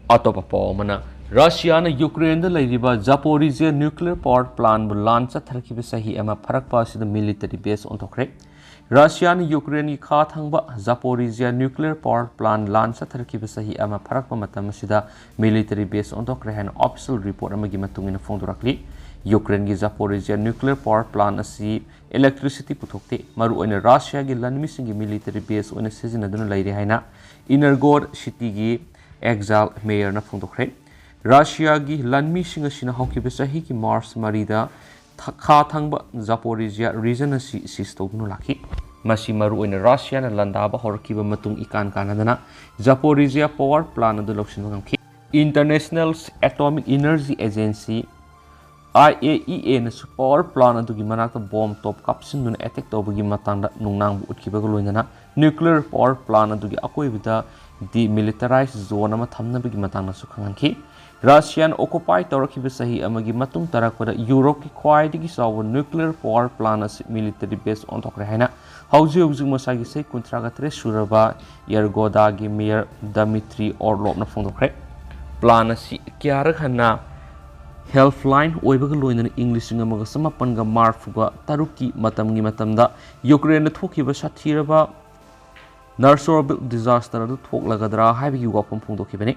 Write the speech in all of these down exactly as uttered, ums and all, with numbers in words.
ꯑꯇꯣꯞꯄ ꯄꯥꯎ ꯑꯃꯅ, ꯔꯁꯤꯌꯥꯅ ꯌꯨꯀ꯭ꯔꯦꯟꯗ ꯂꯩꯔꯤꯕ ꯖꯥꯄꯣꯔꯤꯖꯤꯌꯥ nuclear power plantꯕꯨ ꯂꯥꯟ ꯆꯠꯊꯔꯛꯈꯤꯕ ꯆꯍꯤ ꯑꯃ ꯐꯥꯔꯛꯄ ꯑꯁꯤꯗ military base ꯑꯣꯟꯊꯣꯛꯈ꯭ꯔꯦ꯫ ꯔꯁꯤꯌꯥꯅ ꯌꯨꯀ꯭ꯔꯦꯟꯒꯤ ꯈꯥ ꯊꯪꯕ ꯖꯥꯄꯣꯔꯤꯖꯤꯌꯥ nuclear power plant ꯂꯥꯟ ꯆꯠꯊꯔꯛꯈꯤꯕ ꯆꯍꯤ ꯑꯃ ꯐꯥꯔꯛꯄ ꯃꯇꯝ ꯑꯁꯤꯗ military base ꯑꯣꯟꯊꯣꯛꯈ꯭ꯔꯦ ꯍꯥꯏꯅ official report ꯑꯃꯒꯤ ꯃꯇꯨꯡ ꯏꯟꯅ ꯐꯣꯡꯗꯣꯔꯛꯂꯤ꯫ ꯌꯨꯀ꯭ꯔꯦꯟꯒꯤ ꯖꯥꯄꯣꯔꯤꯖꯤꯌꯥ nuclear power plant ꯑꯁꯤ electricity ꯄꯨꯊꯣꯛꯇꯦ, ꯃꯔꯨꯑꯣꯏꯅ ꯔꯁꯤꯌꯥꯒꯤ ꯂꯥꯟꯃꯤꯁꯤꯡꯒꯤ military base ꯑꯣꯏꯅ ꯁꯤꯖꯤꯟꯅꯗꯨꯅ ꯂꯩꯔꯦ ꯍꯥꯏꯅ Energor cityꯒꯤ exile mayorꯅ ꯐꯣꯡꯗꯣꯛꯈ꯭ꯔꯦ꯫ ꯔꯁꯤꯌꯥꯒꯤ ꯂꯥꯟꯃꯤꯁꯤꯡ ꯑꯁꯤꯅ ꯍꯧꯈꯤꯕ ꯆꯍꯤꯒꯤ March ꯃꯔꯤꯗ ꯊ-, ꯈꯥ ꯊꯪꯕ ꯖꯥꯄꯣꯔꯤꯖꯤꯌꯥ region ꯑꯁꯤ seize ꯇꯧꯗꯨꯅ ꯂꯥꯛꯈꯤ꯫ ꯃꯁꯤ ꯃꯔꯨꯑꯣꯏꯅ ꯔꯁꯤꯌꯥꯅ ꯂꯥꯟꯗꯥꯕ ꯍꯧꯔꯛꯈꯤꯕ ꯃꯇꯨꯡ ꯏꯀꯥꯟ ꯀꯥꯟꯅꯗꯅ ꯖꯥꯄꯣꯔꯤꯖꯤꯌꯥ power plant ꯑꯗꯨ ꯂꯧꯁꯤꯟꯕ ꯉꯝꯈꯤ꯫ International Atomic Energy Agency, IAEAꯅꯁꯨ power plant ꯑꯗꯨꯒꯤ ꯃꯅꯥꯛꯇ bomb top ꯀꯥꯞꯁꯤꯟꯗꯨꯅ attack ꯇꯧꯕꯒꯤ ꯃꯇꯥꯡꯗ ꯅꯨꯡꯅꯥꯡꯕ ꯎꯠꯈꯤꯕꯒ ꯂꯣꯏꯅꯅ nuclear power plant ꯑꯗꯨꯒꯤ ꯑꯀꯣꯏꯕꯗ demilitarized zone ꯑꯃ ꯊꯝꯅꯕꯒꯤ ꯃꯇꯥꯡꯗꯁꯨ ꯈꯪꯍꯟꯈꯤ꯫ ꯔꯁꯤꯌꯥꯅ occupy ꯇꯧꯔꯛꯈꯤꯕ ꯆꯍꯤ ꯑꯃꯒꯤ ꯃꯇꯨꯡ ꯇꯥꯔꯛꯄꯗ ꯌꯨꯔꯣꯞꯀꯤ ꯈ꯭ꯋꯥꯏꯗꯒꯤ ꯆꯥꯎꯕ nuclear power plant ꯑꯁꯤ military base ꯑꯣꯟꯊꯣꯛꯈ꯭ꯔꯦ ꯍꯥꯏꯅ ꯍꯧꯖꯤꯛ ꯍꯧꯖꯤꯛ ꯃꯁꯥꯒꯤ ꯆꯍꯤ ꯀꯨꯟꯊ꯭ꯔꯥꯒ ꯇꯔꯦꯠ ꯁꯨꯔꯕ ꯌꯔꯒꯣꯗꯥꯒꯤ mayor Dmitry Orlovꯅ ꯐꯣꯡꯗꯣꯛꯈ꯭ꯔꯦ꯫ Plant ꯑꯁꯤ ꯀꯌꯥꯔꯛ ꯍꯟꯅ helpline ꯑꯣꯏꯕꯒ ꯂꯣꯏꯅꯅ ꯏꯪ ꯂꯤꯁꯤꯡ ꯑꯃꯒ ꯆꯃꯥꯄꯟꯒ ꯃꯔꯤꯐꯨꯒ ꯇꯔꯨꯛꯀꯤ ꯃꯇꯝꯒꯤ ꯃꯇꯝꯗ ꯌꯨꯀ꯭ꯔꯦꯟꯗ ꯊꯣꯛꯈꯤꯕ ꯁꯥꯊꯤꯔꯕ Chernobyl disaster ꯑꯗꯨ ꯊꯣꯛꯂꯒꯗ꯭ꯔꯥ ꯍꯥꯏꯕꯒꯤ ꯋꯥꯐꯝ ꯐꯣꯡꯗꯣꯛꯈꯤꯕꯅꯤ꯫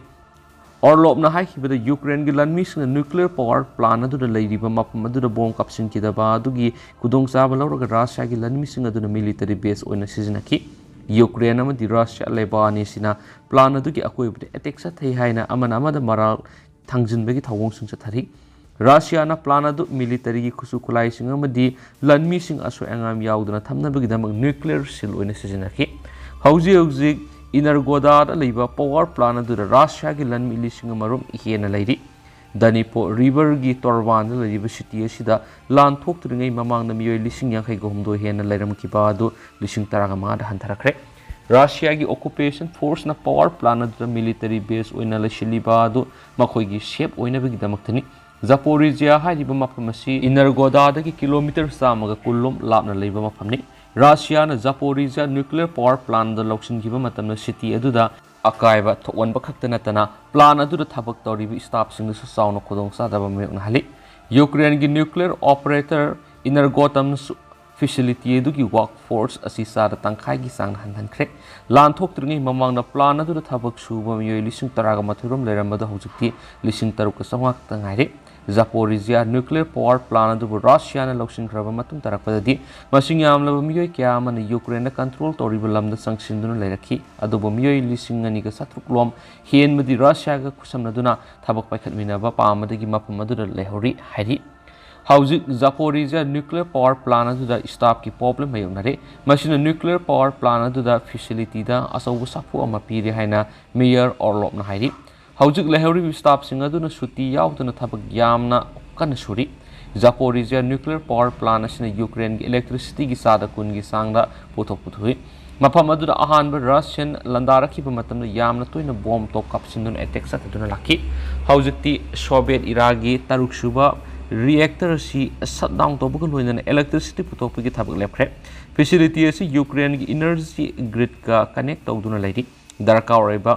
Orlovꯅ ꯍꯥꯏꯈꯤꯕꯗ ꯌꯨꯀ꯭ꯔꯦꯟꯒꯤ ꯂꯥꯟꯃꯤꯁꯤꯡꯅ nuclear power plant ꯑꯗꯨꯗ ꯂꯩꯔꯤꯕ ꯃꯐꯝ ꯑꯗꯨꯗ bomb ꯀꯥꯞꯁꯤꯟꯈꯤꯗꯕ ꯑꯗꯨꯒꯤ ꯈꯨꯗꯣꯡꯆꯥꯕ ꯂꯧꯔꯒ ꯔꯁꯤꯌꯥꯒꯤ ꯂꯥꯟꯃꯤꯁꯤꯡ ꯑꯗꯨꯅ military base ꯑꯣꯏꯅ ꯁꯤꯖꯤꯟꯅꯈꯤ꯫ ꯌꯨꯀ꯭ꯔꯦꯟ ꯑꯃꯗꯤ ꯔꯁꯤꯌꯥ ꯂꯩꯕꯥꯛ ꯑꯅꯤꯁꯤꯅ plant ꯑꯗꯨꯒꯤ ꯑꯀꯣꯏꯕꯗ attack ꯆꯠꯊꯩ ꯍꯥꯏꯅ ꯑꯃꯅ ꯑꯃꯗ ꯃꯔꯥꯜ ꯊꯥꯡꯖꯤꯟꯕꯒꯤ ꯊꯧꯑꯣꯡꯁꯤꯡ ꯆꯠꯊꯔꯤ꯫ ꯔꯁꯤꯌꯥꯅ plant ꯑꯗꯨ militaryꯒꯤ ꯈꯨꯠꯁꯨ ꯈꯨꯠꯂꯥꯏꯁꯤꯡ ꯑꯃꯗꯤ ꯂꯥꯟꯃꯤꯁꯤꯡ ꯑꯁꯣꯏ ꯑꯉꯥꯝ ꯌꯥꯎꯗꯅ ꯊꯝꯅꯕꯒꯤꯗꯃꯛ nuclear shield ꯑꯣꯏꯅ ꯁꯤꯖꯤꯟꯅꯈꯤ꯫ ꯍꯧꯖꯤꯛ ꯍꯧꯖꯤꯛ Energodaꯗ ꯂꯩꯕ power plant ꯑꯗꯨꯗ ꯔꯁꯤꯌꯥꯒꯤ ꯂꯥꯟꯃꯤ ꯂꯤꯁꯤꯡ ꯑꯃꯔꯣꯝ ꯍꯦꯟꯅ ꯂꯩꯔꯤ꯫ Dnipro riverꯒꯤ ꯇꯣꯔꯕꯥꯟꯗ ꯂꯩꯔꯤꯕ city ꯑꯁꯤꯗ ꯂꯥꯟ ꯊꯣꯛꯇ꯭ꯔꯤꯉꯩ ꯃꯃꯥꯡꯗ ꯃꯤꯑꯣꯏ ꯂꯤꯁꯤꯡ ꯌꯥꯡꯈꯩꯒ ꯍꯨꯝꯗꯣꯏ ꯍꯦꯟꯅ ꯂꯩꯔꯝꯈꯤꯕ ꯑꯗꯨ ꯂꯤꯁꯤꯡ ꯇꯔꯥꯒ ꯃꯉꯥꯗ ꯍꯟꯊꯔꯛꯈ꯭ꯔꯦ꯫ ꯔꯁꯤꯌꯥꯒꯤ occupation forceꯅ power plant ꯑꯗꯨꯗ military base ꯑꯣꯏꯅ ꯂꯩꯁꯤꯜꯂꯤꯕ ꯑꯗꯨ ꯃꯈꯣꯏꯒꯤ safe ꯑꯣꯏꯅꯕꯒꯤꯗꯃꯛꯇꯅꯤ꯫ ꯖꯥꯄꯣꯔꯤꯖꯤꯌꯥ ꯍꯥꯏꯔꯤꯕ ꯃꯐꯝ ꯑꯁꯤ ꯏꯅꯔꯒꯣꯗꯥꯗꯒꯤ ꯀꯤꯂꯣꯃꯤꯇꯔ ꯆꯥꯝꯃꯒ ꯀꯨꯟ ꯂꯣꯝ ꯂꯥꯞꯅ ꯂꯩꯕ ꯃꯐꯝꯅꯤ꯫ ꯔꯁꯤꯌꯥꯅ ꯖꯥꯄꯣꯔꯤꯖꯤꯌꯥ nuclear power plantꯗ ꯂꯧꯁꯤꯟꯈꯤꯕ ꯃꯇꯝꯗ city ꯑꯗꯨꯗ ꯑꯀꯥꯏꯕ ꯊꯣꯛꯍꯟꯕ ꯈꯛꯇ ꯅꯠꯇꯅ, ꯄ꯭ꯂꯥꯟ ꯑꯗꯨꯗ ꯊꯕꯛ ꯇꯧꯔꯤꯕ ꯁ꯭ꯇꯥꯐꯁꯤꯡꯗꯁꯨ ꯆꯥꯎꯅ ꯈꯨꯗꯣꯡꯆꯥꯗꯕ ꯃꯥꯌꯣꯛꯅꯍꯜꯂꯤ꯫ ꯌꯨꯀ꯭ꯔꯦꯟꯒꯤ nuclear operator Energoatomꯅꯁꯨ facility ꯑꯗꯨꯒꯤ workforce ꯑꯁꯤ ꯆꯥꯗ ꯇꯪꯈꯥꯏꯒꯤ ꯆꯥꯡ ꯍꯟꯊꯍꯟꯈ꯭ꯔꯦ꯫ ꯂꯥꯟ ꯊꯣꯛꯇ꯭ꯔꯤꯉꯩ ꯃꯃꯥꯡꯗ ꯄ꯭ꯂꯥꯟ ꯑꯗꯨꯗ ꯊꯕꯛ ꯁꯨꯕ ꯃꯤꯑꯣꯏ ꯂꯤꯁꯤꯡ ꯇꯔꯥꯒ ꯃꯥꯊꯣꯏ ꯔꯣꯝ ꯂꯩꯔꯝꯕꯗꯨ ꯍꯧꯖꯤꯛꯇꯤ ꯂꯤꯁꯤꯡ ꯇꯔꯨꯛꯀ ꯆꯥꯝꯃꯉꯥ ꯈꯛꯇ ꯉꯥꯏꯔꯦ꯫ ꯖꯥꯄꯣꯔꯤꯖꯤꯌꯥ nuclear power plant ꯑꯗꯨꯕꯨ ꯔꯁꯤꯌꯥꯅ ꯂꯧꯁꯤꯟꯈ꯭ꯔꯕ ꯃꯇꯨꯡ ꯇꯥꯔꯛꯄꯗꯗꯤ, ꯃꯁꯤꯡ ꯌꯥꯝꯂꯕ ꯃꯤꯑꯣꯏ ꯀꯌꯥ ꯑꯃꯅ ꯌꯨꯀ꯭ꯔꯦꯟꯅ control ꯇꯧꯔꯤꯕ ꯂꯝꯗ ꯆꯪꯁꯤꯟꯗꯨꯅ ꯂꯩꯔꯛꯈꯤ꯫ ꯑꯗꯨꯕꯨ ꯃꯤꯑꯣꯏ ꯂꯤꯁꯤꯡ ꯑꯅꯤꯒ ꯆꯥꯇ꯭ꯔꯨꯛ ꯂꯣꯝ ꯍꯦꯟꯕꯗꯤ ꯔꯁꯤꯌꯥꯒ ꯈꯨꯠꯁꯝꯅꯗꯨꯅ ꯊꯕꯛ ꯄꯥꯏꯈꯠꯃꯤꯟꯅꯕ ꯄꯥꯝꯕꯗꯒꯤ ꯃꯐꯝ ꯑꯗꯨꯗ ꯂꯩꯍꯧꯔꯤ ꯍꯥꯏꯔꯤ꯫ ꯍꯧꯖꯤꯛ ꯖꯥꯄꯣꯔꯤꯖꯤꯌꯥ nuclear power plant ꯑꯗꯨꯗ staffꯀꯤ problem ꯃꯥꯌꯣꯛꯅꯔꯦ꯫ ꯃꯁꯤꯅ nuclear power plant ꯑꯗꯨꯗ facilityꯗ ꯑꯆꯧꯕ ꯁꯥꯐꯨ ꯑꯃ ꯄꯤꯔꯦ ꯍꯥꯏꯅ Mayor Orlovꯅ ꯍꯥꯏꯔꯤ꯫ ꯍꯧꯖꯤꯛ ꯂꯩꯍꯧꯔꯤꯕ staffꯁꯤꯡ ꯑꯗꯨꯅ ꯁꯨꯇꯤ ꯌꯥꯎꯗꯅ ꯊꯕꯛ ꯌꯥꯝꯅ ꯀꯟꯅ ꯁꯨꯔꯤ꯫ ꯖꯥꯄꯣꯔꯤꯖꯤꯌꯥ nuclear power plant ꯑꯁꯤꯅ ꯌꯨꯀ꯭ꯔꯦꯟꯒꯤ electricityꯒꯤ ꯆꯥꯗ ꯀꯨꯟꯒꯤ ꯆꯥꯡꯗ ꯄꯨꯊꯣꯛ ꯄꯨꯊꯣꯛꯏ꯫ ꯃꯐꯝ ꯑꯗꯨꯗ ꯑꯍꯥꯟꯕ ꯔꯁꯤꯌꯥꯟ ꯂꯥꯟꯗꯥꯔꯛꯈꯤꯕ ꯃꯇꯝꯗ ꯌꯥꯝꯅ ꯇꯣꯏꯅ ꯕꯣꯝ ꯇꯣꯞ ꯀꯥꯞꯁꯤꯟꯗꯨꯅ attack ꯆꯠꯊꯗꯨꯅ ꯂꯥꯛꯈꯤ꯫ ꯍꯧꯖꯤꯛꯇꯤ Soviet eraꯒꯤ ꯇꯔꯨꯛ ꯁꯨꯕ reactor ꯑꯁꯤ shut down ꯇꯧꯕꯒ ꯂꯣꯏꯅꯅ electricity ꯄꯨꯊꯣꯛꯄꯒꯤ ꯊꯕꯛ ꯂꯦꯞꯈ꯭ꯔꯦ꯫ Facility ꯑꯁꯤ ꯌꯨꯀ꯭ꯔꯦꯟꯒꯤ energy gridꯀ connect ꯇꯧꯗꯨꯅ ꯂꯩꯔꯤ꯫ ꯗꯔꯀꯥꯔ ꯑꯣꯏꯕ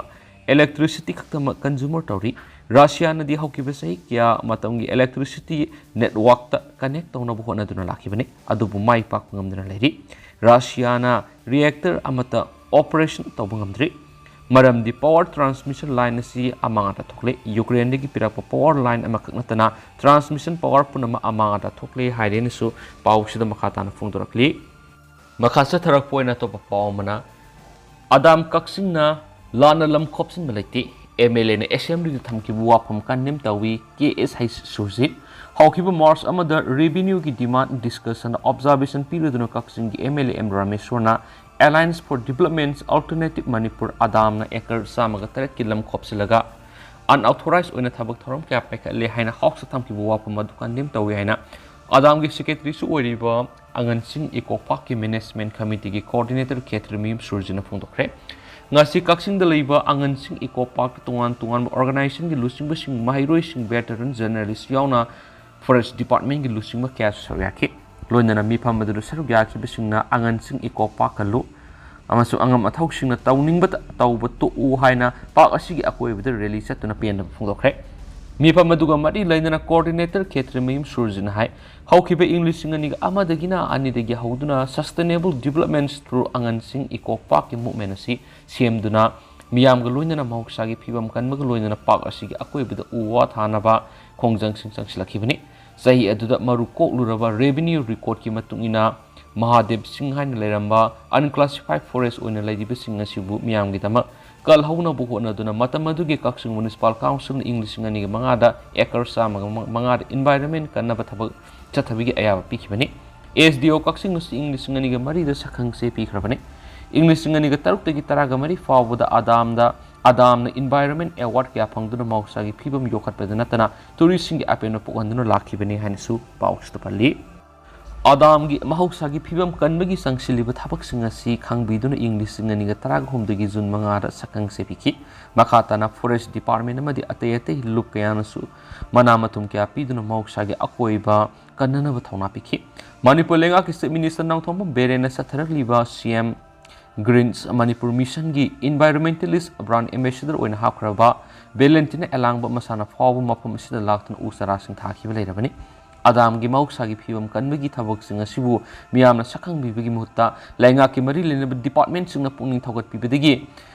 electricity ꯈꯛꯇꯃꯛ consumer ꯇꯧꯔꯤ꯫ ꯔꯁꯤꯌꯥꯅꯗꯤ ꯍꯧꯈꯤꯕ ꯆꯍꯤ ꯀꯌꯥ ꯃꯇꯝꯒꯤ electricity networkꯇ connect ꯇꯧꯅꯕ ꯍꯣꯠꯅꯗꯨꯅ ꯂꯥꯛꯈꯤꯕꯅꯤ, ꯑꯗꯨꯕꯨ ꯃꯥꯏ ꯄꯥꯛꯄ ꯉꯝꯗꯨꯅ ꯂꯩꯔꯤ꯫ ꯔꯁꯤꯌꯥꯅ reactor ꯑꯃꯠꯇ operation ꯇꯧꯕ ꯉꯝꯗ꯭ꯔꯤ꯫ ꯃꯔꯝꯗꯤ power transmission line ꯑꯁꯤ ꯑꯃꯥꯡ ꯑꯇꯥ ꯊꯣꯛꯂꯦ꯫ ꯌꯨꯀ꯭ꯔꯦꯟꯗꯒꯤ ꯄꯤꯔꯛꯄ power line ꯑꯃꯈꯛ ꯅꯠꯇꯅ transmission power ꯄꯨꯝꯅꯃꯛ ꯑꯃꯥꯡ ꯑꯇꯥ ꯊꯣꯛꯂꯦ ꯍꯥꯏꯔꯦꯅꯁꯨ ꯄꯥꯎꯁꯤꯗ ꯃꯈꯥ ꯇꯥꯅ ꯐꯣꯡꯗꯣꯔꯛꯂꯤ꯫ ꯃꯈꯥ ꯆꯠꯊꯔꯛꯄ ꯑꯣꯏꯅ ꯑꯇꯣꯞꯄ ꯄꯥꯎ ꯑꯃꯅ, ꯑꯗꯥꯝ ꯀꯛꯆꯤꯡꯅ ꯂꯥꯟꯅ ꯂꯝ ꯈꯣꯞꯆꯤꯟꯕ ꯂꯩꯇꯦ, MLAꯅ assemblyꯗ ꯊꯝꯈꯤꯕ ꯋꯥꯐꯝ condemn ꯇꯧꯏ, KSH ꯁꯨꯔꯖꯤꯠ꯫ ꯍꯧꯈꯤꯕ March ꯑꯃꯗ revenueꯒꯤ demand discussionꯗ observation ꯄꯤꯔꯗꯨꯅ ꯀꯛꯆꯤꯡꯒꯤ MLA ꯑꯦꯝ ꯔꯥꯃꯦꯁ꯭ꯋꯔꯅ Alliance for Development's Alternative Manipur, ꯑꯗꯥꯝꯅ acre ꯆꯥꯝꯃꯒ ꯇꯔꯦꯠꯀꯤ ꯂꯝ ꯈꯣꯞꯆꯤꯜꯂꯒ unauthorized ꯑꯣꯏꯅ ꯊꯕꯛ ꯊꯧꯔꯝ ꯀꯌꯥ ꯄꯥꯏꯈꯠꯂꯦ ꯍꯥꯏꯅ Houseꯇ ꯊꯝꯈꯤꯕ ꯋꯥꯐꯝ ꯑꯗꯨ condemn ꯇꯧꯏ ꯍꯥꯏꯅ ꯑꯗꯥꯝꯒꯤ secretaryꯁꯨ ꯑꯣꯏꯔꯤꯕ ꯑꯉꯟꯁꯤꯡ Eco Parkꯀꯤ Management Committeeꯒꯤ coordinator ꯈꯦꯇ꯭ꯔꯤꯃꯌꯨꯝ ꯁꯨꯔꯖꯤꯠꯅ ꯐꯣꯡꯗꯣꯛꯈ꯭ꯔꯦ꯫ ꯉꯁꯤ ꯀꯛꯆꯤꯡꯗ ꯂꯩꯕ ꯑꯉꯟꯁꯤꯡ Eco Parkꯇ ꯇꯣꯉꯥꯟ ꯇꯣꯉꯥꯟꯕ organizationꯒꯤ ꯂꯨꯆꯤꯡꯕꯁꯤꯡ, ꯃꯍꯩꯔꯣꯏꯁꯤꯡ, veteran journalist ꯌꯥꯎꯅ forest departmentꯀꯤ ꯂꯨꯆꯤꯡꯕ ꯀꯌꯥꯁꯨ ꯁꯔꯨꯛ ꯌꯥꯈꯤ꯫ ꯂꯣꯏꯅꯅ ꯃꯤꯐꯝ ꯑꯗꯨꯗ ꯁꯔꯨꯛ ꯌꯥꯈꯤꯕꯁꯤꯡꯅ ꯑꯉꯟꯁꯤꯡ Eco Parkꯀ ꯂꯨ, ꯑꯃꯁꯨꯡ ꯑꯉꯝ ꯑꯊꯧꯁꯤꯡꯅ ꯇꯧꯅꯤꯡꯕꯇ ꯇꯧꯕ ꯇꯣꯛꯎ ꯍꯥꯏꯅ ꯄꯥꯔꯛ ꯑꯁꯤꯒꯤ ꯑꯀꯣꯏꯕꯗ ꯔꯦꯂꯤ ꯆꯠꯇꯨꯅ ꯄꯦꯟꯗꯕ ꯐꯣꯡꯗꯣꯛꯈ꯭ꯔꯦ꯫ ꯃꯤꯐꯝ ꯑꯗꯨꯒ ꯃꯔꯤ ꯂꯩꯅꯅ ꯀꯣꯑꯣꯔꯗꯤꯅꯦꯇꯔ ꯈꯦꯇ꯭ꯔꯤꯃꯌꯨꯝ ꯁꯨꯔꯖꯤꯅ ꯍꯥꯏ, ꯍꯧꯈꯤꯕ ꯏꯪ ꯂꯤꯁꯤꯡ ꯑꯅꯤꯒ ꯑꯃꯗꯒꯤꯅ ꯑꯅꯤꯗꯒꯤ ꯍꯧꯗꯨꯅ Sustainable Development through ꯑꯉꯟꯁꯤꯡ ꯏꯀꯣ ꯄꯥꯔꯛꯀꯤ ꯃꯨꯞꯃꯦꯟ ꯑꯁꯤ ꯁꯦꯝꯗꯨꯅ ꯃꯤꯌꯥꯝꯒ ꯂꯣꯏꯅꯅ ꯃꯍꯧꯁꯥꯒꯤ ꯐꯤꯕꯝ ꯀꯟꯕꯒ ꯂꯣꯏꯅꯅ ꯄꯥꯔꯛ ꯑꯁꯤꯒꯤ ꯑꯀꯣꯏꯕꯗ ꯎ ꯋꯥ ꯊꯥꯅꯕ ꯈꯣꯡꯖꯪꯁꯤꯡ ꯆꯪꯁꯤꯜꯂꯛꯈꯤꯕꯅꯤ꯫ ꯆꯍꯤ ꯑꯗꯨꯗ ꯃꯔꯨ ꯀꯣꯛꯂꯨꯔꯕ ꯔꯦꯚꯤꯅ꯭ꯌꯨ ꯔꯦꯀꯣꯔꯗꯀꯤ ꯃꯇꯨꯡ ꯏꯟꯅ ꯃꯍꯥꯗꯦꯕ ꯁꯤꯡ ꯍꯥꯏꯅ ꯂꯩꯔꯝꯕ unclassified forest ꯑꯣꯏꯅ ꯂꯩꯔꯤꯕꯁꯤꯡ ꯑꯁꯤꯕꯨ ꯃꯤꯌꯥꯝꯒꯤꯗꯃꯛ ꯀꯜꯍꯧꯅꯕ ꯍꯣꯠꯅꯗꯨꯅ ꯃꯇꯝ ꯑꯗꯨꯒꯤ ꯀꯛꯆꯤꯡ ꯃ꯭ꯌꯨꯅꯤꯁꯤꯄꯥꯜ ꯀꯥꯎꯟꯁꯤꯜꯅ ꯏꯪ ꯂꯤꯁꯤꯡ ꯑꯅꯤꯒ ꯃꯉꯥꯗ ꯑꯦꯀꯔ ꯆꯥꯝꯃꯒ ꯃꯉꯥꯗ ꯏꯟꯚꯥꯏꯔꯟꯃꯦꯟ ꯀꯟꯅꯕ ꯊꯕꯛ ꯆꯠꯊꯕꯒꯤ ꯑꯌꯥꯕ ꯄꯤꯈꯤꯕꯅꯤ꯫ ꯑꯦꯁ ꯗꯤ ꯑꯣ ꯀꯛꯆꯤꯡ ꯑꯁꯤ ꯏꯪ ꯂꯤꯁꯤꯡ ꯑꯅꯤꯒ ꯃꯔꯤꯗ ꯁꯛꯈꯪꯁꯦ ꯄꯤꯈ꯭ꯔꯕꯅꯤ꯫ ꯏꯪ ꯂꯤꯁꯤꯡ ꯑꯅꯤꯒ ꯇꯔꯨꯛꯇꯒꯤ ꯇꯔꯥꯒ ꯃꯔꯤ ꯐꯥꯎꯕꯗ ꯑꯗꯥꯝꯗ ꯑꯗꯥꯝꯅ ꯏꯟꯚꯥꯏꯔꯟꯃꯦꯟ ꯑꯦꯋꯥꯔꯗ ꯀꯌꯥ ꯐꯪꯗꯨꯅ ꯃꯍꯧꯁꯥꯒꯤ ꯐꯤꯕꯝ ꯌꯣꯛꯈꯠꯄꯗ ꯅꯠꯇꯅ ꯇꯨꯔꯤꯁꯁꯤꯡꯒꯤ ꯑꯄꯦꯟꯕ ꯄꯣꯛꯍꯟꯗꯨꯅ ꯂꯥꯛꯈꯤꯕꯅꯤ ꯍꯥꯏꯅꯁꯨ ꯄꯥꯎꯁꯤꯗ ꯄꯜꯂꯤ꯫ ꯑꯗꯥꯝꯒꯤ ꯃꯍꯧꯁꯥꯒꯤ ꯐꯤꯕꯝ ꯀꯟꯕꯒꯤ ꯆꯪꯁꯤꯜꯂꯤꯕ ꯊꯕꯛꯁꯤꯡ ꯑꯁꯤ ꯈꯪꯕꯤꯗꯨꯅ ꯏꯪ ꯂꯤꯁꯤꯡ ꯑꯅꯤꯒ ꯇꯔꯥꯒ ꯍꯨꯝꯗꯣꯏꯒꯤ ꯖꯨꯟ ꯃꯉꯥꯗ ꯁꯛꯈꯪꯁꯦ ꯄꯤꯈꯤ꯫ ꯃꯈꯥ ꯇꯥꯅ ꯐꯣꯔꯦꯁ ꯗꯤꯄꯥꯔꯠꯃꯦꯟ ꯑꯃꯗꯤ ꯑꯇꯩ ꯑꯇꯩ ꯂꯨꯞ ꯀꯌꯥꯅꯁꯨ ꯃꯅꯥ ꯃꯊꯨꯝ ꯀꯌꯥ ꯄꯤꯗꯨꯅ ꯃꯍꯧꯁꯥꯒꯤ ꯑꯀꯣꯏꯕ ꯀꯟꯅꯅꯕ ꯊꯧꯅꯥ ꯄꯤꯈꯤ꯫ ꯃꯅꯤꯄꯨꯔ ꯂꯩꯉꯥꯛꯀꯤ ꯆꯤꯐ ꯃꯤꯅꯤꯁꯇꯔ ꯅꯣꯡꯊꯣꯝꯕꯝ ꯕꯤꯔꯦꯟꯅ ꯆꯠꯊꯔꯛꯂꯤꯕ ꯁꯤ ꯑꯦꯝ ꯒ꯭ꯔꯤꯟꯁ ꯃꯅꯤꯄꯨꯔ ꯃꯤꯁꯟꯒꯤ ꯏꯟꯚꯥꯏꯔꯣꯟꯃꯦꯟꯇꯦꯂꯤꯁ ꯕ꯭ꯔꯥꯟꯗ ꯑꯦꯝꯕꯦꯁꯦꯗꯔ ꯑꯣꯏꯅ ꯍꯥꯞꯈ꯭ꯔꯕ ꯚꯦꯂꯦꯟꯇꯤꯅꯥ ꯑꯦꯂꯥꯡꯕ ꯃꯁꯥꯅ ꯐꯥꯎꯕ ꯃꯐꯝ ꯑꯁꯤꯗ ꯂꯥꯛꯇꯨꯅ ꯎ ꯆꯥꯔꯥꯁꯤꯡ ꯊꯥꯈꯤꯕ ꯂꯩꯔꯕꯅꯤ꯫ ꯑꯗꯥꯝꯒꯤ ꯃꯍꯧꯁꯥꯒꯤ ꯐꯤꯕꯝ ꯀꯟꯕꯒꯤ ꯊꯕꯛꯁꯤꯡ ꯑꯁꯤꯕꯨ ꯃꯤꯌꯥꯝꯅ ꯁꯛꯈꯪꯕꯤꯕꯒꯤ ꯃꯍꯨꯠꯇ ꯂꯩꯉꯥꯛꯀꯤ ꯃꯔꯤ ꯂꯩꯅꯕ ꯗꯤꯄꯥꯔꯠꯃꯦꯟꯁꯤꯡꯅ ꯄꯨꯛꯅꯤꯡ ꯊꯧꯒꯠꯄꯤꯕꯗꯒꯤ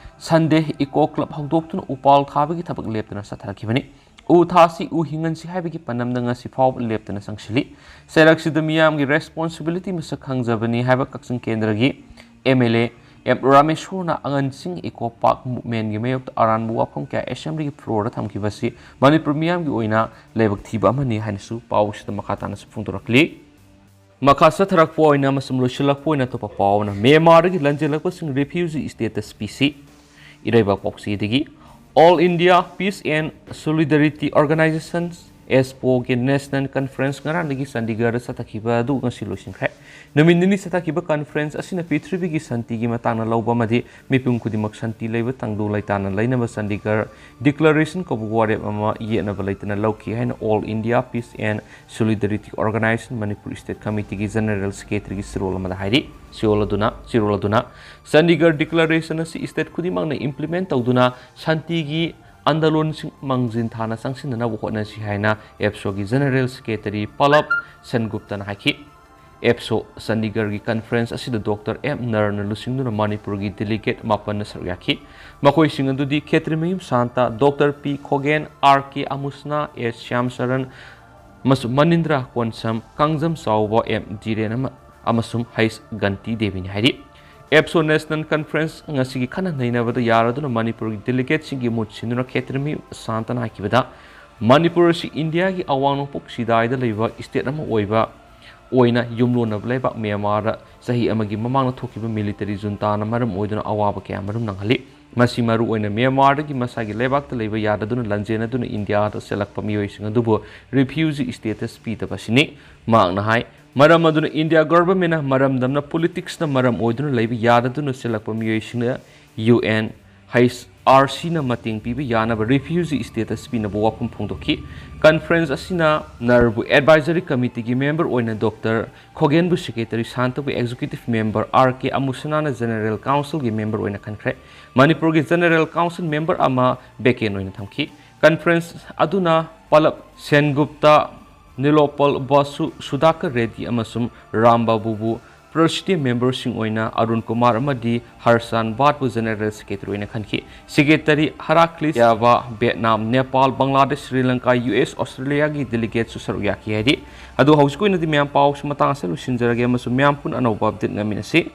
ꯁꯟꯗꯦ ꯏꯀꯣ ꯀ꯭ꯂꯕ ꯍꯧꯗꯣꯛꯇꯨꯅ ꯎꯄꯥꯜ ꯊꯥꯕꯒꯤ ꯊꯕꯛ ꯂꯦꯞꯇꯅ ꯆꯠꯊꯔꯛꯈꯤꯕꯅꯤ꯫ ꯎ ꯊꯥꯁꯤ ꯎ ꯍꯤꯡꯍꯟꯁꯤ ꯍꯥꯏꯕꯒꯤ ꯄꯥꯟꯗꯝꯗ ꯉꯁꯤ ꯐꯥꯎꯕ ꯂꯦꯞꯇꯅ ꯆꯪꯁꯤꯜꯂꯤ꯫ ꯆꯩꯔꯛꯁꯤꯗ ꯃꯤꯌꯥꯝꯒꯤ ꯔꯦꯁꯄꯣꯟꯁꯤꯕꯤꯂꯤꯇꯤ ꯃꯁꯛ ꯈꯪꯖꯕꯅꯤ ꯍꯥꯏꯕ ꯀꯛꯆꯤꯡ ꯀꯦꯟꯗ꯭ꯔꯒꯤ ꯑꯦꯝ ꯑꯦꯜ ꯑꯦ ꯑꯦꯝ ꯔꯥꯃꯦꯁꯣꯔꯅ ꯑꯉꯟꯁꯤꯡ ꯏꯀꯣ ꯄꯥꯔꯛ ꯃꯨꯞꯃꯦꯟꯒꯤ ꯃꯥꯌꯣꯛꯇ ꯑꯔꯥꯟꯕ ꯋꯥꯐꯝ ꯀꯌꯥ ꯑꯦꯁꯦꯝꯕ꯭ꯂꯤꯒꯤ ꯐ꯭ꯂꯣꯔꯗ ꯊꯝꯈꯤꯕ ꯑꯁꯤ ꯃꯅꯤꯄꯨꯔ ꯃꯤꯌꯥꯝꯒꯤ ꯑꯣꯏꯅ ꯂꯥꯏꯕꯛ ꯊꯤꯕ ꯑꯃꯅꯤ ꯍꯥꯏꯅꯁꯨ ꯄꯥꯎ ꯑꯁꯤꯗ ꯃꯈꯥ ꯇꯥꯅꯁꯨ ꯐꯣꯡꯗꯣꯔꯛꯂꯤ꯫ ꯃꯈꯥ ꯆꯠꯊꯔꯛꯄ ꯑꯣꯏꯅ ꯑꯃꯁꯨꯡ ꯂꯣꯏꯁꯤꯜꯂꯛꯄ ꯑꯣꯏꯅ ꯑꯇꯣꯞꯄ ꯄꯥꯎ ꯑꯃꯅ, ꯃ꯭ꯌꯥꯟꯃꯥꯔꯗꯒꯤ ꯂꯥꯟꯖꯦꯜꯂꯛꯄꯁꯤꯡ ꯔꯤꯐ꯭ꯌꯨꯖꯤ ꯁ꯭ꯇꯦꯇꯁ ꯄꯤꯁꯤ꯫ ꯏꯔꯩꯕꯥꯛ ꯄꯥꯎꯆꯦꯗꯒꯤ꯫ All India Peace and Solidarity Organisation, ꯑꯦꯁꯄꯣꯒꯤ ꯅꯦꯁꯅꯦꯜ ꯀꯟꯐꯔꯦꯟꯁ ꯉꯔꯥꯡꯗꯒꯤ ꯆꯥꯟꯗꯤꯒꯔꯗ ꯆꯠꯊꯈꯤꯕ ꯑꯗꯨ ꯉꯁꯤ ꯂꯣꯏꯁꯤꯟꯈ꯭ꯔꯦ꯫ ꯅꯨꯃꯤꯠ ꯅꯤꯅꯤ ꯆꯠꯊꯈꯤꯕ conference ꯑꯁꯤꯅ ꯄ꯭ꯔꯤꯊꯤꯕꯤꯒꯤ ꯁꯥꯟꯇꯤꯒꯤ ꯃꯇꯥꯡꯗ ꯂꯧꯕ ꯑꯃꯗꯤ ꯃꯤꯄꯨꯝ ꯈꯨꯗꯤꯡꯃꯛ ꯁꯥꯟꯇꯤ ꯂꯩꯕ ꯇꯪꯗꯨ ꯂꯩꯇꯥꯅ ꯂꯩꯅꯕ ꯆꯥꯟꯗꯤꯒꯔ Declaration ꯀꯧꯕ ꯋꯥꯔꯦꯞ ꯑꯃ ꯌꯦꯠꯅꯕ ꯂꯩꯇꯅ ꯂꯧꯈꯤ ꯍꯥꯏꯅ All India Peace and Solidarity Organization Manipur State Committeeꯒꯤ General Secretaryꯒꯤ ꯆꯤꯔꯣꯜ ꯑꯃꯗ ꯍꯥꯏꯔꯤ꯫ ꯆꯤꯔꯣꯜ ꯑꯗꯨꯅ, ꯆꯤꯔꯣꯜ ꯑꯗꯨꯅ, ꯆꯥꯟꯗꯤꯒꯔ Declaration ꯑꯁꯤ state ꯈꯨꯗꯤꯡꯃꯛꯅ implement ꯇꯧꯗꯨꯅ ꯁꯥꯟꯇꯤꯒꯤ ꯑꯟꯗꯂꯣꯟꯁꯤꯡ ꯃꯥꯡꯖꯤꯟ ꯊꯥꯅ ꯆꯪꯁꯤꯟꯅꯅꯕ ꯍꯣꯠꯅꯁꯤ ꯍꯥꯏꯅ APSOꯒꯤ General Secretary ꯄꯂꯕ ꯁꯦꯟꯒꯨꯞꯇꯅ ꯍꯥꯏꯈꯤ꯫ APSO ꯆꯥꯟꯗꯤꯒꯔꯒꯤ conference ꯑꯁꯤꯗ ꯗꯣꯛꯇꯔ ꯑꯦꯝ ꯅꯔꯅ ꯂꯨꯆꯤꯡꯗꯨꯅ ꯃꯅꯤꯄꯨꯔꯒꯤ delegate ꯃꯥꯄꯟꯅ ꯁꯔꯨꯛ ꯌꯥꯈꯤ꯫ ꯃꯈꯣꯏꯁꯤꯡ ꯑꯗꯨꯗꯤ ꯈꯦꯇ꯭ꯔꯤꯃꯌꯨꯝ ꯁꯥꯟꯇ, ꯗꯣꯛꯇꯔ ꯄꯤ ꯈꯣꯒꯦꯟ, ꯑꯥꯔ ꯀꯦ ꯑꯃꯨꯁꯅꯥ, ꯑꯦꯁ ꯁ꯭ꯌꯥꯝ ꯁꯔꯟ, ꯑꯃꯁꯨꯡ ꯃꯅꯤꯟꯗ꯭ꯔ ꯀꯣꯟꯁꯝ, ꯀꯥꯡꯖꯝ ꯆꯥꯎꯕ ꯑꯦꯝ ꯙꯤꯔꯦꯟ ꯑꯃ-, ꯑꯃꯁꯨꯡ ꯍꯩꯁ ꯒꯟꯇꯤ ꯗꯦꯕꯤꯅꯤ ꯍꯥꯏꯔꯤ꯫ APSO National Conference ꯉꯁꯤꯒꯤ ꯈꯟꯅ ꯅꯩꯅꯕꯗ ꯌꯥꯔꯗꯨꯅ ꯃꯅꯤꯄꯨꯔꯒꯤ delegateꯁꯤꯡꯒꯤ ꯃꯍꯨꯠ ꯁꯤꯟꯗꯨꯅ ꯈꯦꯇ꯭ꯔꯤꯃꯌꯨꯝ ꯁꯥꯟꯇꯅ ꯍꯥꯏꯈꯤꯕꯗ, ꯃꯅꯤꯄꯨꯔ ꯑꯁꯤ ꯏꯟꯗꯤꯌꯥꯒꯤ ꯑꯋꯥꯡ ꯅꯣꯡꯄꯣꯛ ꯆꯤꯗꯥꯏꯗ ꯂꯩꯕ state ꯑꯃ ꯑꯣꯏꯕ ꯑꯣꯏꯅ ꯌꯨꯝꯂꯣꯟꯅꯕ ꯂꯩꯕꯥꯛ ꯃ꯭ꯌꯥꯟꯃꯥꯔꯗ ꯆꯍꯤ ꯑꯃꯒꯤ ꯃꯃꯥꯡꯗ ꯊꯣꯛꯈꯤꯕ military juntaꯅ ꯃꯔꯝ ꯑꯣꯏꯗꯨꯅ ꯑꯋꯥꯕ ꯀꯌꯥ ꯃꯔꯨꯝ ꯅꯪꯍꯜꯂꯤ꯫ ꯃꯁꯤ ꯃꯔꯨꯑꯣꯏꯅ ꯃ꯭ꯌꯥꯟꯃꯥꯔꯗꯒꯤ ꯃꯁꯥꯒꯤ ꯂꯩꯕꯥꯛꯇ ꯂꯩꯕ ꯌꯥꯗꯗꯨꯅ ꯂꯥꯟꯖꯦꯟꯅꯗꯨꯅ ꯏꯟꯗꯤꯌꯥꯗ ꯆꯦꯜꯂꯛꯄ ꯃꯤꯑꯣꯏꯁꯤꯡ ꯑꯗꯨꯕꯨ refugee status ꯄꯤꯗꯕ ꯑꯁꯤꯅꯤ꯫ ꯃꯍꯥꯛꯅ ꯍꯥꯏ, ꯃꯔꯝ ꯑꯗꯨꯅ ꯏꯟꯗꯤꯌꯥ governmentꯅ ꯃꯔꯝꯗꯝꯅ politicsꯅ ꯃꯔꯝ ꯑꯣꯏꯗꯨꯅ ꯂꯩꯕ ꯌꯥꯗꯗꯨꯅ ꯆꯦꯜꯂꯛꯄ ꯃꯤꯑꯣꯏꯁꯤꯡꯅ ꯌꯨ ꯑꯦꯟ ꯍꯩꯆ ꯑꯥꯔ ꯁꯤꯅ ꯃꯇꯦꯡ ꯄꯤꯕ ꯌꯥꯅꯕ refugee status ꯄꯤꯅꯕ ꯋꯥꯐꯝ ꯐꯣꯡꯗꯣꯛꯈꯤ꯫ Conference ꯑꯁꯤꯅ ꯅꯔꯕꯨ advisory committeeꯒꯤ member ꯑꯣꯏꯅ ꯗꯣꯛꯇꯔ ꯈꯣꯒꯦꯟꯕꯨ secretary, ꯁꯥꯟꯇꯕꯨ executive member, ꯑꯥꯔ ꯀꯦ ꯑꯃꯨꯁꯅꯥꯅ General Councilꯒꯤ member ꯑꯣꯏꯅ ꯈꯟꯈ꯭ꯔꯦ꯫ ꯃꯅꯤꯄꯨꯔꯒꯤ General Council member ꯑꯃ vacant ꯑꯣꯏꯅ ꯊꯝꯈꯤ꯫ Conference ꯑꯗꯨꯅ ꯄꯂꯕ ꯁꯦꯟꯒꯨꯞꯇ, ꯅꯤꯂꯣꯄꯜ ꯕꯥꯁꯨ, ꯁꯨꯙꯥꯀꯔ ꯔꯦꯗ꯭ꯗꯤ ꯑꯃꯁꯨꯡ ꯔꯥꯝ ꯕꯥꯕꯨꯕꯨ president memberꯁꯤꯡ ꯑꯣꯏꯅ ꯑꯔꯨꯟ ꯀꯨꯃꯥꯔ ꯑꯃꯗꯤ ꯍꯔꯆꯥꯟ ꯚꯥꯠꯄꯨ General Secretary ꯑꯣꯏꯅ ꯈꯟꯈꯤ꯫ Secretary ꯍꯔꯥꯀ꯭ꯂꯤꯁ ꯌꯥꯕ, Vietnam, Nepal, Bangladesh, Sri Lanka, U S, ꯑꯣꯁꯇ꯭ꯔꯦꯂꯤꯌꯥꯒꯤ delegateꯁꯨ ꯁꯔꯨꯛ ꯌꯥꯈꯤ ꯍꯥꯏꯔꯤ꯫ ꯑꯗꯨ ꯍꯧꯖꯤꯛꯀꯤ ꯑꯣꯏꯅꯗꯤ ꯃꯌꯥꯝ ꯄꯥꯎꯁꯤ ꯃꯇꯥꯡ ꯑꯁꯤꯗ ꯂꯣꯏꯁꯤꯟꯖꯔꯒꯦ ꯑꯃꯁꯨꯡ ꯃꯌꯥꯝ ꯄꯨꯟꯅ ꯑꯅꯧꯕ update ꯉꯥꯏꯃꯤꯟꯅꯁꯤ꯫